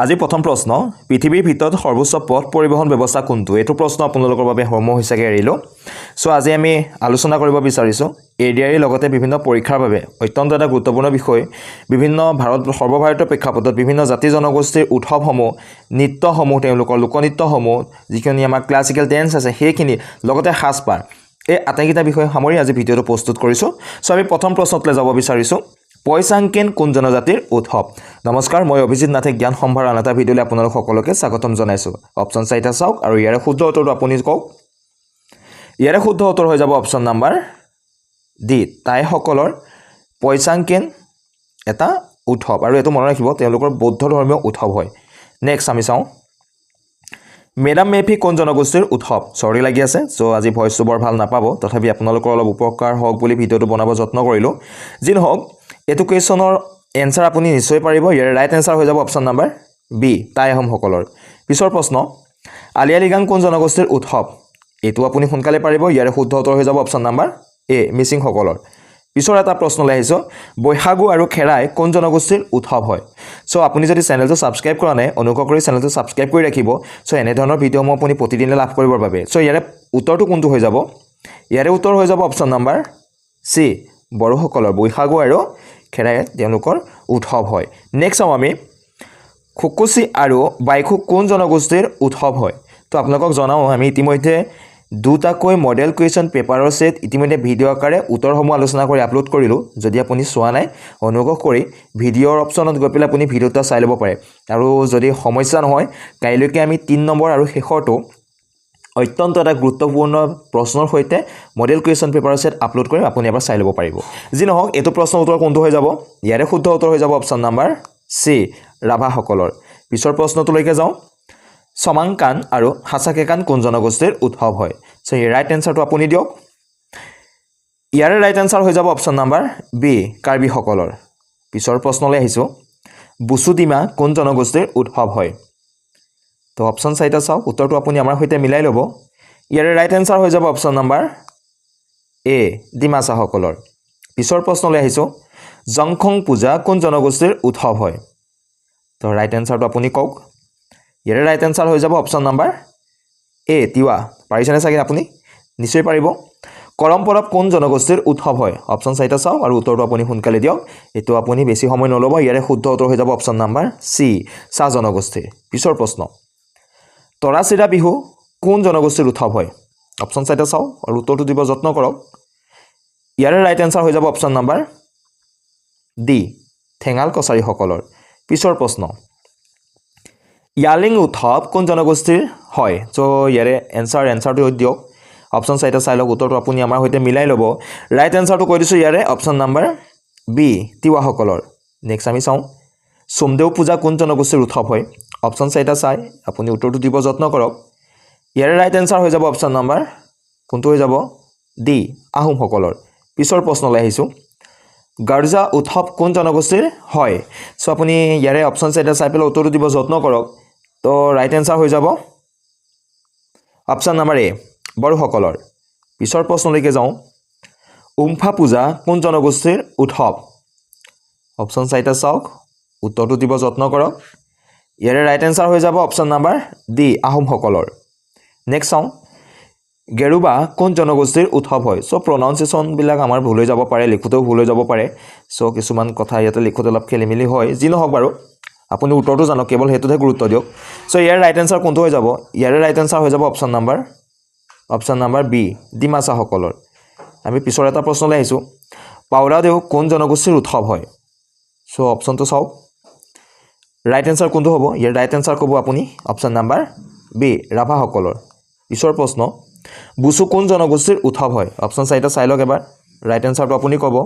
আজি প্ৰথম প্ৰশ্ন, পৃথিৱীৰ ভিতৰত সৰ্বোচ্চ পথ পৰিবহণ ব্যৱস্থা কোনটো? এইটো প্ৰশ্ন আপোনালোকৰ বাবে হোমৱৰ্ক হিচাপে এৰিলোঁ। চ' আজি আমি আলোচনা কৰিব বিচাৰিছোঁ এডিআৰিৰ লগতে বিভিন্ন পৰীক্ষাৰ বাবে অত্যন্ত এটা গুৰুত্বপূৰ্ণ বিষয়, বিভিন্ন ভাৰত সৰ্বভাৰতীয় প্ৰেক্ষাপটত বিভিন্ন জাতি জনগোষ্ঠীৰ উৎসৱসমূহ, নৃত্যসমূহ, তেওঁলোকৰ লোকনৃত্যসমূহ, যিখিনি আমাৰ ক্লাছিকেল ডেন্স আছে সেইখিনি, লগতে সাজপাৰ, এই আটাইকেইটা বিষয় সামৰি আজি ভিডিঅ'টো প্ৰস্তুত কৰিছোঁ। চ' আমি প্ৰথম প্ৰশ্নটোলৈ যাব বিচাৰিছোঁ, পয়চাংকেন কোন জনজাতিৰ উৎসৱ? নমস্কাৰ, মই অভিজিত নাথে জ্ঞান সম্ভাৰ আন এটা ভিডিঅ'লৈ আপোনালোক সকলোকে স্বাগতম জনাইছোঁ। অপশ্যন চাৰিটা চাওক আৰু ইয়াৰে শুদ্ধ উত্তৰটো আপুনি কওক। ইয়াৰে শুদ্ধ উত্তৰ হৈ যাব অপশ্যন নাম্বাৰ ডি, টাইসকলৰ পয়চাংকেন এটা উৎসৱ। আৰু এইটো মনত ৰাখিব, তেওঁলোকৰ বৌদ্ধ ধৰ্মীয় উৎসৱ হয়। নেক্সট আমি চাওঁ, মেডাম মেফি কোন জনগোষ্ঠীৰ উৎসৱ? চৰ্দি লাগি আছে, চ' আজি ভইচটো বৰ ভাল নাপাব। তথাপি আপোনালোকৰ অলপ উপকাৰ হওক বুলি ভিডিঅ'টো বনাব যত্ন কৰিলোঁ। যি নহওক, এইটো কুৱেশ্যনৰ এনচাৰ আপুনি নিশ্চয় পাৰিব। ইয়াৰ ৰাইট এনচাৰ হৈ যাব অপশ্যন নাম্বাৰ বি, টাই আহোমসকলৰ। পিছৰ প্ৰশ্ন, আলি আই লৃগাং কোন জনগোষ্ঠীৰ উৎসৱ? এইটো আপুনি সোনকালে পাৰিব। ইয়াৰে শুদ্ধ উত্তৰ হৈ যাব অপশ্যন নাম্বাৰ এ, মিচিংসকলৰ। পিছৰ এটা প্ৰশ্নলৈ আহিছোঁ, বৈশাগু আৰু খেৰাই কোন জনগোষ্ঠীৰ উৎসৱ হয়? চ' আপুনি যদি চেনেলটো ছাবস্ক্ৰাইব কৰা নাই, অনুগ্ৰহ কৰি চেনেলটো ছাবস্ক্ৰাইব কৰি ৰাখিব, চ' এনেধৰণৰ ভিডিঅ'সমূহ আপুনি প্ৰতিদিনে লাভ কৰিবৰ বাবে। চ' ইয়াৰে উত্তৰটো কোনটো হৈ যাব? ইয়াৰে উত্তৰ হৈ যাব অপশ্যন নাম্বাৰ চি, বড়োসকলৰ বৈশাগু আৰু খেৰাই তেওঁলোকৰ উৎসৱ হয়। নেক্সট চাওঁ আমি, খুকুচি আৰু বাইখু কোন জনগোষ্ঠীৰ উৎসৱ হয়? তো আপোনালোকক জনাওঁ, আমি ইতিমধ্যে দুটাকৈ মডেল কুৱেশ্যন পেপাৰৰ ছেট ইতিমধ্যে ভিডিঅ' আকাৰে উত্তৰসমূহ আলোচনা কৰি আপলোড কৰিলোঁ। যদি আপুনি চোৱা নাই, অনুগ্ৰহ কৰি ভিডিঅ'ৰ অপশ্যনত গৈ পেলাই আপুনি ভিডিঅ' দুটা চাই ল'ব পাৰে। আৰু যদি সমস্যা নহয়, কাইলৈকে আমি 3 নম্বৰ আৰু শেষৰটো অত্যন্ত এটা গুৰুত্বপূৰ্ণ প্ৰশ্নৰ সৈতে মডেল কুৱেশ্যন পেপাৰৰ ছেট আপলোড কৰিম, আপুনি এবাৰ চাই ল'ব পাৰিব। যি নহওক, এইটো প্ৰশ্নৰ উত্তৰ কোনটো হৈ যাব? ইয়াৰে শুদ্ধ উত্তৰ হৈ যাব অপশ্যন নাম্বাৰ চি, ৰাভাসকলৰ। পিছৰ প্ৰশ্নটোলৈকে যাওঁ, চমাংকান আৰু হাচাকেকান কোন জনগোষ্ঠীৰ উৎসৱ হয়? চ' এই ৰাইট এনচাৰটো আপুনি দিয়ক। ইয়াৰে ৰাইট এনচাৰ হৈ যাব অপশ্যন নাম্বাৰ বি, কাৰ্বিসকলৰ। পিছৰ প্ৰশ্নলৈ আহিছোঁ, বুচুডিমা কোন জনগোষ্ঠীৰ উৎসৱ হয়? তো অপশ্যন চাৰিটা চাওক, উত্তৰটো আপুনি আমাৰ সৈতে মিলাই ল'ব। ইয়াৰে ৰাইট এনচাৰ হৈ যাব অপশ্যন নাম্বাৰ এ, ডিমাচাসকলৰ। পিছৰ প্ৰশ্নলৈ আহিছোঁ, জংখং পূজা কোন জনগোষ্ঠীৰ উৎসৱ হয়? তো ৰাইট এনচাৰটো আপুনি কওক। ইয়াৰে ৰাইট এনচাৰ হৈ যাব অপশ্যন নাম্বাৰ এ, তিৱা। পাৰিছেনে চাগে আপুনি? নিশ্চয় পাৰিব। কৰম পৰৱ কোন জনগোষ্ঠীৰ উৎসৱ হয়? অপশ্যন চাৰিটা চাওক আৰু উত্তৰটো আপুনি সোনকালে দিয়ক। এইটো আপুনি বেছি সময় নল'ব। ইয়াৰে শুদ্ধ উত্তৰ হৈ যাব অপশ্যন নাম্বাৰ চি, চাহ জনগোষ্ঠীৰ। পিছৰ প্ৰশ্ন, তৰাচিৰা বিহু কোন জনগোষ্ঠীৰ উৎসৱ হয়? অপশ্যন চাৰিটা চাওক আৰু উত্তৰটো দিব যত্ন কৰক। ইয়াৰে ৰাইট এনচাৰ হৈ যাব অপশ্যন নাম্বাৰ ডি, ঠেঙাল কছাৰীসকলৰ। পিছৰ প্ৰশ্ন, য়ালিং উৎসৱ কোন জনগোষ্ঠীৰ হয়? চ' ইয়াৰে এনচাৰটো দিয়ক। অপশ্যন চাৰিটা চাই লওক, উত্তৰটো আপুনি আমাৰ সৈতে মিলাই ল'ব। ৰাইট এনচাৰটো কৈ দিছোঁ, ইয়াৰে অপশ্যন নাম্বাৰ বি, তিৱাসকলৰ। নেক্সট আমি চাওঁ, চোমদেও পূজা কোন জনগোষ্ঠীৰ উৎসৱ হয়? অপশ্যন চাৰিটা চাই আপুনি উত্তৰটো দিব যত্ন কৰক। ইয়াৰে ৰাইট এনচাৰ হৈ যাব অপশ্যন নাম্বাৰ কোনটো হৈ যাব? ডি, আহোমসকলৰ। পিছৰ প্ৰশ্নলৈ আহিছোঁ, গাৰ্জা উৎসৱ কোন জনগোষ্ঠীৰ হয়? চ' আপুনি ইয়াৰে অপশ্যন চাৰিটা চাই পেলাই উত্তৰটো দিব যত্ন কৰক। তো ৰাইট এনচাৰ হৈ যাব অপশ্যন নাম্বাৰ এ, বড়োসকলৰ। পিছৰ প্ৰশ্নলৈকে যাওঁ, উমফা পূজা কোন জনগোষ্ঠীৰ উৎসৱ? অপশ্যন চাৰিটা চাওক, উত্তৰটো দিব যত্ন কৰক। ইয়াৰে ৰাইট এনচাৰ হৈ যাব অপশ্যন নাম্বাৰ ডি, আহোমসকলৰ। নেক্সট চাওঁ, গেৰুবা কোন জনগোষ্ঠীৰ উৎসৱ হয়? চ' প্ৰনাউন্সিয়েশ্যনবিলাক আমাৰ ভুল হৈ যাব পাৰে, লিখোঁতেও ভুল হৈ যাব পাৰে। চ' কিছুমান কথা ইয়াতে লিখোঁতে অলপ খেলি মেলি হয়। যি নহওক বাৰু, আপুনি উত্তৰটো জানক, কেৱল সেইটোতহে গুৰুত্ব দিয়ক। চ' ইয়াৰ ৰাইট এনচাৰ কোনটো হৈ যাব? ইয়াৰে ৰাইট এনচাৰ হৈ যাব অপশ্যন নাম্বাৰ বি, ডিমাচাসকলৰ। আমি পিছৰ এটা প্ৰশ্নলৈ আহিছোঁ, পাউৰাদেউ কোন জনগোষ্ঠীৰ উৎসৱ হয়? চ' অপশ্যনটো চাওক, ৰাইট এনচাৰ কোনটো হ'ব? ইয়াৰ ৰাইট এনচাৰ ক'ব আপুনি অপশ্যন নাম্বাৰ বি, ৰাভাসকলৰ। পিছৰ প্ৰশ্ন, বুচু কোন জনগোষ্ঠীৰ উৎসৱ হয়? অপশ্যন চাৰিটা চাই লওক এবাৰ, ৰাইট এনচাৰটো আপুনি ক'ব।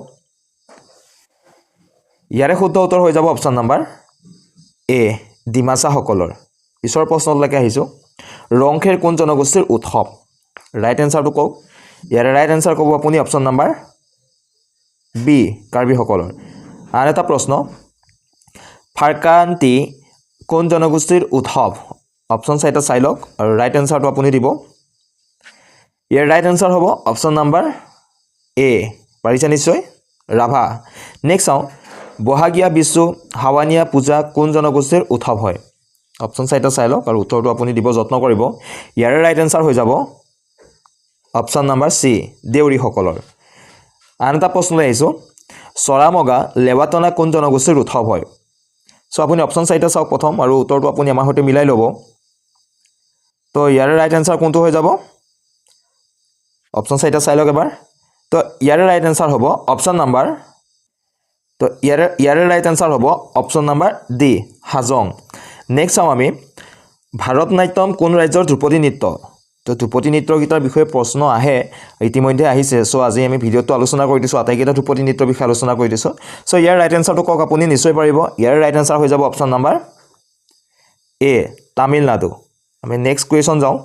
ইয়াৰে শুদ্ধ উত্তৰ হৈ যাব অপশ্যন নাম্বাৰ এ, ডিমাচাসকলৰ। পিছৰ প্ৰশ্নলৈকে আহিছোঁ, ৰংখেৰ কোন জনগোষ্ঠীৰ উৎসৱ? ৰাইট এনচাৰটো কওক। ইয়াৰে ৰাইট এনচাৰ ক'ব আপুনি অপশ্যন নাম্বাৰ বি, কাৰ্বিসকলৰ। আন এটা প্ৰশ্ন, ফাৰকান্তি কোন জনগোষ্ঠীৰ উৎসৱ? অপশ্যন চাৰিটা চাই লওক আৰু ৰাইট এনচাৰটো আপুনি দিব। ইয়াৰ ৰাইট এনচাৰ হ'ব অপশ্যন নাম্বাৰ এ, পাৰিছে নিশ্চয়, ৰাভা। নেক্সট চাওঁ, বহাগীয়া বিচু হাৱানিয়া পূজা কোন জনগোষ্ঠীৰ উৎসৱ হয়? অপশ্যন চাৰিটা চাই লওক আৰু উত্তৰটো আপুনি দিব যত্ন কৰিব। ইয়াৰে ৰাইট এনচাৰ হৈ যাব অপশ্যন নাম্বাৰ চি, দেউৰীসকলৰ। আন এটা প্ৰশ্নলৈ আহিছোঁ। চৰামগা লেৱাটনা কোন জনগোষ্ঠীৰ উৎসৱ হয়? চ' আপুনি অপশ্যন চাৰিটা চাওক প্ৰথম আৰু উত্তৰটো আপুনি আমাৰ সৈতে মিলাই ল'ব। তো ইয়াৰে ৰাইট এনচাৰ কোনটো হৈ যাব? অপশ্যন চাৰিটা চাই লওক এবাৰ। তো ইয়াৰে ৰাইট এনচাৰ হ'ব অপশ্যন নাম্বাৰ, তো ইয়াৰে ৰাইট এনচাৰ হ'ব option number D, Hajong. Next চাওঁ আমি, ভাৰত নাট্যম কোন ৰাজ্যৰ ধ্ৰুপদী নৃত্য? তো ধ্ৰুপদী নৃত্যকেইটাৰ বিষয়ে প্ৰশ্ন আহে, ইতিমধ্যে আহিছে। চ' আজি আমি ভিডিঅ'টো আলোচনা কৰি দিছোঁ, আটাইকেইটা ধ্ৰুপদী নৃত্যৰ বিষয়ে আলোচনা কৰি দিছোঁ। চ' ইয়াৰ ৰাইট এনচাৰটো কওক, আপুনি নিশ্চয় পাৰিব। ইয়াৰ ৰাইট এনচাৰ হৈ যাব অপশ্যন নাম্বাৰ এ, তামিলনাডু। আমি নেক্সট কুৱেশ্যন যাওঁ।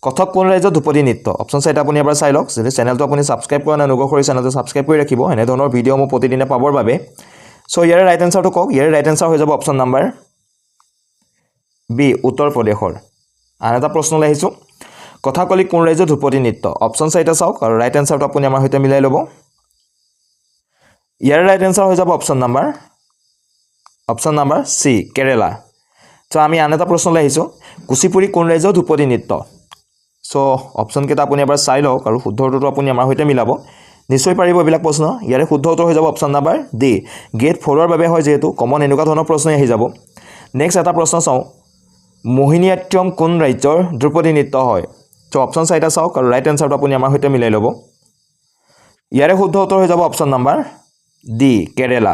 কথক কোন ৰাজ্যৰ ধ্ৰুপদী নৃত্য? অপশ্যন চাৰিটা আপুনি এবাৰ চাই লওক। যদি চেনেলটো আপুনি ছাবস্ক্ৰাইব কৰা নাই, অনুগ্ৰহ কৰি চেনেলটো ছাবস্ক্ৰাইব কৰি ৰাখিব এনেধৰণৰ ভিডিঅ'সমূহ প্ৰতিদিনে পাবৰ বাবে। চ' ইয়াৰে ৰাইট এনচাৰটো কওক। ইয়াৰে ৰাইট এনচাৰ হৈ যাব অপশ্যন নাম্বাৰ বি, উত্তৰ প্ৰদেশৰ। আন এটা প্ৰশ্নলৈ আহিছোঁ। কথাকলি কোন ৰাজ্যৰ ধ্ৰুপদী নৃত্য? অপশ্যন চাৰিটা চাওক আৰু ৰাইট এনচাৰটো আপুনি আমাৰ সৈতে মিলাই ল'ব। ইয়াৰ ৰাইট এনচাৰ হৈ যাব অপশ্যন নাম্বাৰ চি, কেৰেলা। চ' আমি আন এটা প্ৰশ্নলৈ আহিছোঁ। কুচিপুৰি কোন ৰাজ্যৰ ধ্ৰুপদী নৃত্য? চ' অপশ্যনকেইটা আপুনি এবাৰ চাই লওক আৰু শুদ্ধ উত্তৰটো আপুনি আমাৰ সৈতে মিলাব। নিশ্চয় পাৰিব এইবিলাক প্ৰশ্ন। ইয়াৰে শুদ্ধ উত্তৰ হৈ যাব অপশ্যন নাম্বাৰ ডি। গ্ৰেড ফ'ৰৰ বাবে হয় যিহেতু, কমন এনেকুৱা ধৰণৰ প্ৰশ্নই আহি যাব। নেক্সট এটা প্ৰশ্ন চাওঁ। মোহিনীঅট্টম কোন ৰাজ্যৰ ধ্ৰুপদী নৃত্য হয়? চ' অপশ্যন চাৰিটা চাওক আৰু ৰাইট এনচাৰটো আপুনি আমাৰ সৈতে মিলাই ল'ব। ইয়াৰে শুদ্ধ উত্তৰ হৈ যাব অপশ্যন নাম্বাৰ ডি, কেৰেলা।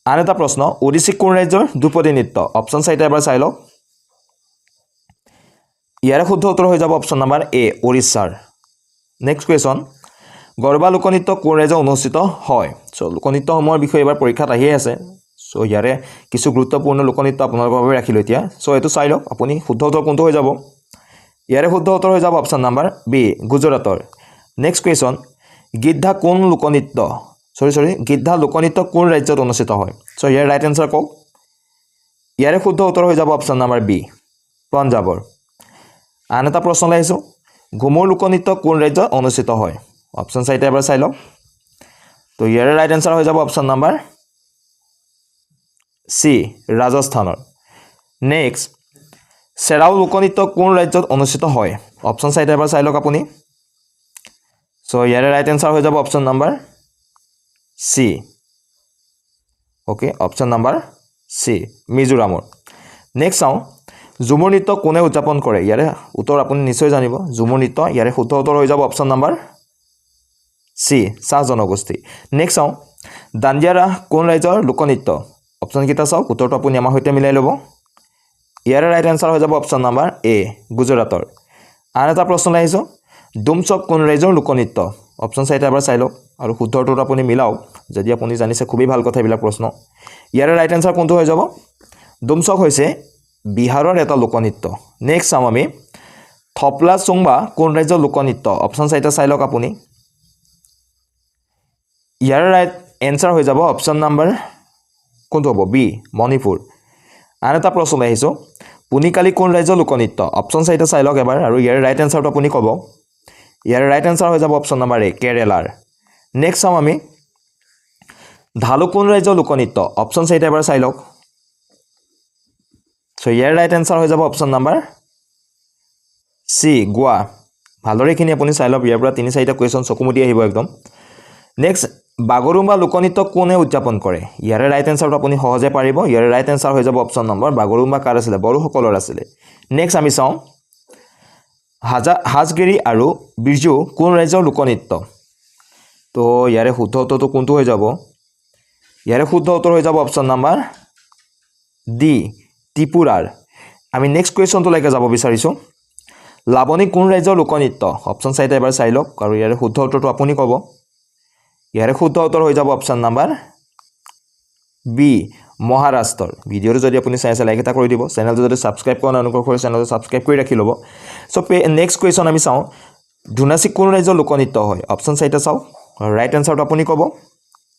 আন এটা প্ৰশ্ন, ওডিচি কোন ৰাজ্যৰ ধ্ৰুপদী নৃত্য? অপশ্যন চাৰিটা এবাৰ চাই লওক। ইয়াৰে শুদ্ধ উত্তৰ হৈ যাব অপশ্যন নাম্বাৰ এ, উৰিষ্যাৰ। নেক্সট কুৱেশ্যন, গৰবা লোকনৃত্য কোন ৰাজ্যত অনুষ্ঠিত হয়? চ' লোকনৃত্যসমূহৰ বিষয়ে এইবাৰ পৰীক্ষাত আহিয়ে আছে। চ' ইয়াৰে কিছু গুৰুত্বপূৰ্ণ লোকনৃত্য আপোনালোকৰ বাবে ৰাখিলোঁ এতিয়া। চ' এইটো চাই লওক আপুনি, শুদ্ধ উত্তৰ কোনটো হৈ যাব? ইয়াৰে শুদ্ধ উত্তৰ হৈ যাব অপশ্যন নাম্বাৰ বি, গুজৰাটৰ। নেক্সট কুৱেশ্যন, গিদ্ধা কোন লোকনৃত্য, চৰি চৰি গিদ্ধা লোকনৃত্য কোন ৰাজ্যত অনুষ্ঠিত হয়? চ' ইয়াৰ ৰাইট এনচাৰ কওক। ইয়াৰে শুদ্ধ উত্তৰ হৈ যাব অপশ্যন নাম্বাৰ বি, পঞ্জাৱৰ। আন এটা প্ৰশ্নলৈ আহিছোঁ। ঘুমুৰ লোকনৃত্য কোন ৰাজ্যত অনুষ্ঠিত হয়? অপশ্যন চাৰিটা এবাৰ চাই লওক। তো ইয়াৰে ৰাইট এনচাৰ হৈ যাব অপশ্যন নাম্বাৰ চি, ৰাজস্থানৰ। নেক্সট, চেৰাও লোকনৃত্য কোন ৰাজ্যত অনুষ্ঠিত হয়? অপশ্যন চাৰিটা এবাৰ চাই লওক আপুনি। চ' ইয়াৰে ৰাইট এনচাৰ হৈ যাব option number C, okay, option number C, মিজোৰামৰ। নেক্সট চাওঁ, ঝুমুৰ নৃত্য কোনে উদযাপন কৰে? ইয়াৰে উত্তৰ আপুনি নিশ্চয় জানিব। ঝুমুৰ নৃত্য, ইয়াৰে শুদ্ধ উত্তৰ হৈ যাব অপশ্যন নাম্বাৰ চি, চাহ জনগোষ্ঠী। নেক্সট চাওঁ, দাণ্ডিয়া ৰাস কোন ৰাজ্যৰ লোকনৃত্য? অপশ্যনকেইটা চাওক, উত্তৰটো আপুনি আমাৰ সৈতে মিলাই ল'ব। ইয়াৰে ৰাইট এনচাৰ হৈ যাব অপশ্যন নাম্বাৰ এ, গুজৰাটৰ। আন এটা প্ৰশ্নলৈ আহিছোঁ। ডুমচক কোন ৰাজ্যৰ লোকনৃত্য? অপশ্যন চাৰিটা এবাৰ চাই লওক আৰু শুদ্ধ উত্তৰটো আপুনি মিলাওক। যদি আপুনি জানিছে, খুবেই ভাল কথা এইবিলাক প্ৰশ্ন। ইয়াৰে ৰাইট এনচাৰ কোনটো হৈ যাব? ডুমচক হৈছে বিহাৰৰ এটা লোকনৃত্য। নেক্সট চাওঁ আমি, থপলা চুংবা কোন ৰাজ্যৰ লোকনৃত্য? অপশ্যন চাৰিটা চাই লওক আপুনি। ইয়াৰ ৰাইট এনচাৰ হৈ যাব অপশ্যন নাম্বাৰ কোনটো হ'ব? বি, মণিপুৰ। আন এটা প্ৰশ্নলৈ আহিছোঁ। পুনিকালি কোন ৰাজ্যৰ লোকনৃত্য? অপশ্যন চাৰিটা চাই লওক এবাৰ আৰু ইয়াৰ ৰাইট এনচাৰটো আপুনি ক'ব। ইয়াৰ ৰাইট এনচাৰ হৈ যাব অপশ্যন নাম্বাৰ এ, কেৰেলাৰ। নেক্সট চাওঁ আমি, ঢালু কোন ৰাজ্যৰ লোকনৃত্য? অপশ্যন চাৰিটা এবাৰ চাই লওক। চ' ইয়াৰ ৰাইট এনচাৰ হৈ যাব অপশ্যন নাম্বাৰ চি, গোৱা। ভালদৰে এইখিনি আপুনি চাই লওক। ইয়াৰ পৰা তিনি চাৰিটা কুৱেশ্যন চকুমুদি আহিব একদম। নেক্সট, বাগৰুম্বা লোকনৃত্য কোনে উদযাপন কৰে? ইয়াৰে ৰাইট এনচাৰটো আপুনি সহজে পাৰিব। ইয়াৰে ৰাইট এনচাৰ হৈ যাব অপশ্যন নম্বৰ, বাগৰুম্বা কাৰ আছিলে? বড়োসকলৰ আছিলে। নেক্সট আমি চাওঁ, হাজগিৰি আৰু বিৰজু কোন ৰাজ্যৰ লোকনৃত্য? তো ইয়াৰে শুদ্ধ উত্তৰটো কোনটো হৈ যাব? ইয়াৰে শুদ্ধ উত্তৰ হৈ যাব অপশ্যন নাম্বাৰ ডি, ত্ৰিপুৰাৰ। আমি নেক্সট কুৱেশ্যনটোলৈকে যাব বিচাৰিছোঁ। লাৱনী কোন ৰাজ্যৰ লোকনৃত্য? অপশ্যন চাৰিটা এবাৰ চাই লওক আৰু ইয়াৰে শুদ্ধ উত্তৰটো আপুনি ক'ব। ইয়াৰে শুদ্ধ উত্তৰ হৈ যাব অপশ্যন নাম্বাৰ বি, মহাৰাষ্ট্ৰৰ। ভিডিঅ'টো যদি আপুনি চাই আছে, লাইক এটা কৰি দিব। চেনেলটো যদি ছাবস্ক্ৰাইব কৰা নাই, অনুগ্ৰহ কৰি চেনেলটো ছাবস্ক্ৰাইব কৰি ৰাখি ল'ব। চ' নেক্সট কুৱেশ্যন আমি চাওঁ, ধুনাচি কোন ৰাজ্যৰ লোকনৃত্য হয়? অপশ্যন চাৰিটা চাওক, ৰাইট এনচাৰটো আপুনি ক'ব।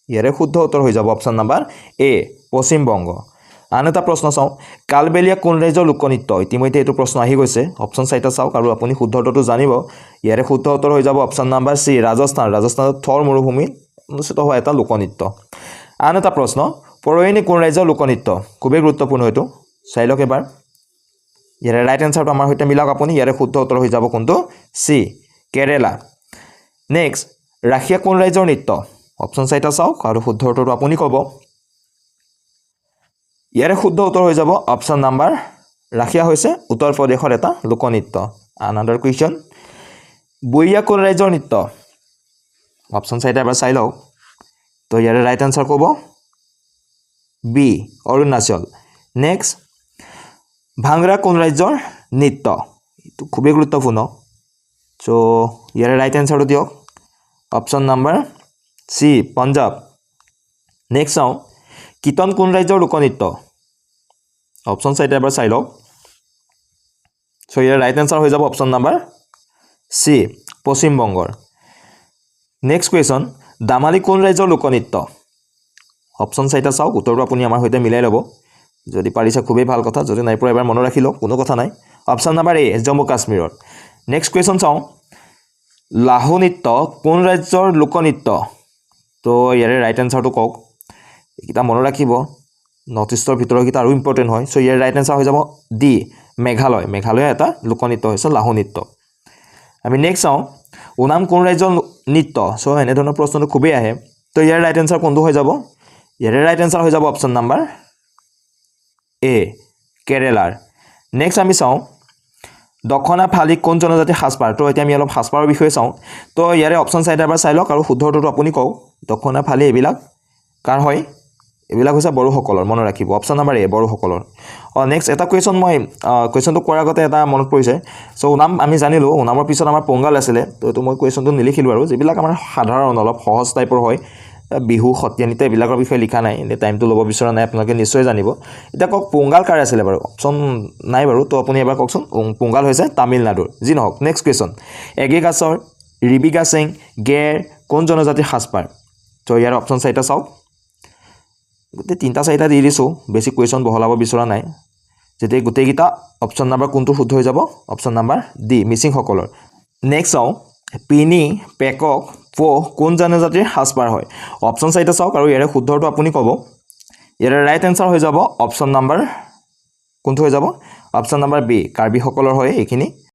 ইয়াৰে শুদ্ধ উত্তৰ হৈ যাব অপশ্যন নাম্বাৰ এ, পশ্চিমবংগ। আন এটা প্ৰশ্ন চাওঁ, কালবেলীয়া কোন ৰাজ্যৰ লোকনৃত্য? ইতিমধ্যে এইটো প্ৰশ্ন আহি গৈছে। অপশ্যন চাৰিটা চাওক আৰু আপুনি শুদ্ধ উত্তৰটো জানিব। ইয়াৰে শুদ্ধ উত্তৰ হৈ যাব অপশ্যন নাম্বাৰ চি, ৰাজস্থান। ৰাজস্থানত থৰ মৰুভূমিত অনুষ্ঠিত হোৱা এটা লোকনৃত্য। আন এটা প্ৰশ্ন, পৰয়ণী কোন ৰাজ্যৰ লোকনৃত্য? খুবেই গুৰুত্বপূৰ্ণ এইটো। চাই লওক এবাৰ। ইয়াৰে ৰাইট এনচাৰটো আমাৰ সৈতে মিলাওক আপুনি। ইয়াৰে শুদ্ধ উত্তৰ হৈ যাব কোনটো? চি, কেৰেলা। নেক্সট, ৰাশিয়া কোন ৰাজ্যৰ নৃত্য? অপশ্যন চাৰিটা চাওক আৰু শুদ্ধ উত্তৰটো আপুনি ক'ব। ইয়াৰে শুদ্ধ উত্তৰ হৈ যাব অপশ্যন নাম্বাৰ, ৰাশিয়া হৈছে উত্তৰ প্ৰদেশৰ এটা লোকনৃত্য। আনাডাৰ কুৱেশ্যন, বইয়া কোন ৰাজ্যৰ নৃত্য? অপশ্যন চাৰিটা এবাৰ চাই লওক। তো ইয়াৰে ৰাইট এনচাৰ ক'ব বি, অৰুণাচল। নেক্সট, ভাংৰা কোন ৰাজ্যৰ নৃত্য? এইটো খুবেই গুৰুত্বপূৰ্ণ। চ' ইয়াৰে ৰাইট এনচাৰটো দিয়ক, option number C, Punjab. Next চাওঁ, কীৰ্তন কোন ৰাজ্যৰ লোকনৃত্য? অপশ্যন চাৰিটা এবাৰ চাই লওক। চ' ইয়াৰ ৰাইট এনচাৰ হৈ যাব অপশ্যন নাম্বাৰ চি, পশ্চিমবংগৰ। নেক্সট কুৱেশ্যন, দামালি কোন ৰাজ্যৰ লোকনৃত্য? অপশ্যন চাৰিটা চাওক, উত্তৰটো আপুনি আমাৰ সৈতে মিলাই ল'ব। যদি পাৰিছে, খুবেই ভাল কথা। যদি নাই পৰা, এবাৰ মনত ৰাখি লওক, কোনো কথা নাই। অপশ্যন নাম্বাৰ এ, জম্মু কাশ্মীৰৰ। নেক্সট কুৱেশ্যন চাওঁ, লাহু নৃত্য কোন ৰাজ্যৰ লোকনৃত্য? তো ইয়াৰে ৰাইট এনচাৰটো কওক। এইকেইটা মনত ৰাখিব, নৰ্থ ইষ্টৰ ভিতৰকেইটা আৰু ইম্পৰ্টেণ্ট হয়। চ' ইয়াৰ ৰাইট এনচাৰ হৈ যাব ডি, মেঘালয়। মেঘালয়ৰ এটা লোকনৃত্য হৈছে লাহু নৃত্য। আমি নেক্সট চাওঁ, ওনাম কোন ৰাজ্যৰ নৃত্য? চ' এনেধৰণৰ প্ৰশ্নটো খুবেই আহে। তো ইয়াৰ ৰাইট এনচাৰ কোনটো হৈ যাব? ইয়াৰে ৰাইট এনচাৰ হৈ যাব অপশ্যন নাম্বাৰ এ, কেৰেলাৰ। নেক্সট আমি চাওঁ, দখনা ফালি কোন জনজাতিৰ সাজপাৰ? তো এতিয়া আমি অলপ সাজপাৰৰ বিষয়ে চাওঁ। তো ইয়াৰে অপশ্যন চাৰিটা এবাৰ চাই লওক আৰু শুদ্ধ উত্তৰটো আপুনি কওক। দখনা ফালি এইবিলাক কাৰ হয়? এইবিলাক হৈছে বড়োসকলৰ, মনত ৰাখিব, অপশ্যন নাম্বাৰ এ, বড়োসকলৰ। অঁ, নেক্সট এটা কুৱেশ্যন, মই কুৱেশ্যনটো কোৱাৰ আগতে এটা মনত পৰিছে। চ' ওনাম আমি জানিলোঁ, ওনামৰ পিছত আমাৰ পোংগাল আছিলে। তো এইটো মই কুৱেশ্যনটো নিলিখিলোঁ আৰু যিবিলাক আমাৰ সাধাৰণ অলপ সহজ টাইপৰ হয়, বিহু, সত্ৰীয়া নৃত্য, এইবিলাকৰ বিষয়ে লিখা নাই, এনেই টাইমটো ল'ব বিচৰা নাই, আপোনালোকে নিশ্চয় জানিব। এতিয়া কওক, পোংগাল কাৰ আছিলে বাৰু? অপশ্যন নাই বাৰু। তো আপুনি এবাৰ কওকচোন। পোংগাল হৈছে তামিলনাডুৰ। যি নহওক, নেক্সট কুৱেশ্যন, এগেগাছৰ, ৰিবিগাছেং, গেৰ কোন জনজাতিৰ সাজপাৰ? তো ইয়াৰ অপশ্যন চাৰিটা চাওক। গোটেই তিনিটা চাৰিটা দি দিছোঁ, বেছি কুৱেশ্যন বহলাব বিচৰা নাই। যেতিয়া গোটেইকেইটা অপশ্যন নাম্বাৰ কোনটো শুদ্ধ হৈ যাব? অপশ্যন নাম্বাৰ ডি, মিচিংসকলৰ। নেক্সট চাওঁ, পিনি, পেকক, পহ কোন জনজাতিৰ সাজপাৰ হয়? অপশ্যন চাৰিটা চাওক আৰু ইয়াৰে শুদ্ধটো আপুনি ক'ব। ইয়াৰে ৰাইট এনচাৰ হৈ যাব অপশ্যন নাম্বাৰ কোনটো হৈ যাব? অপশ্যন নাম্বাৰ বি, কাৰ্বিসকলৰ হয় এইখিনি।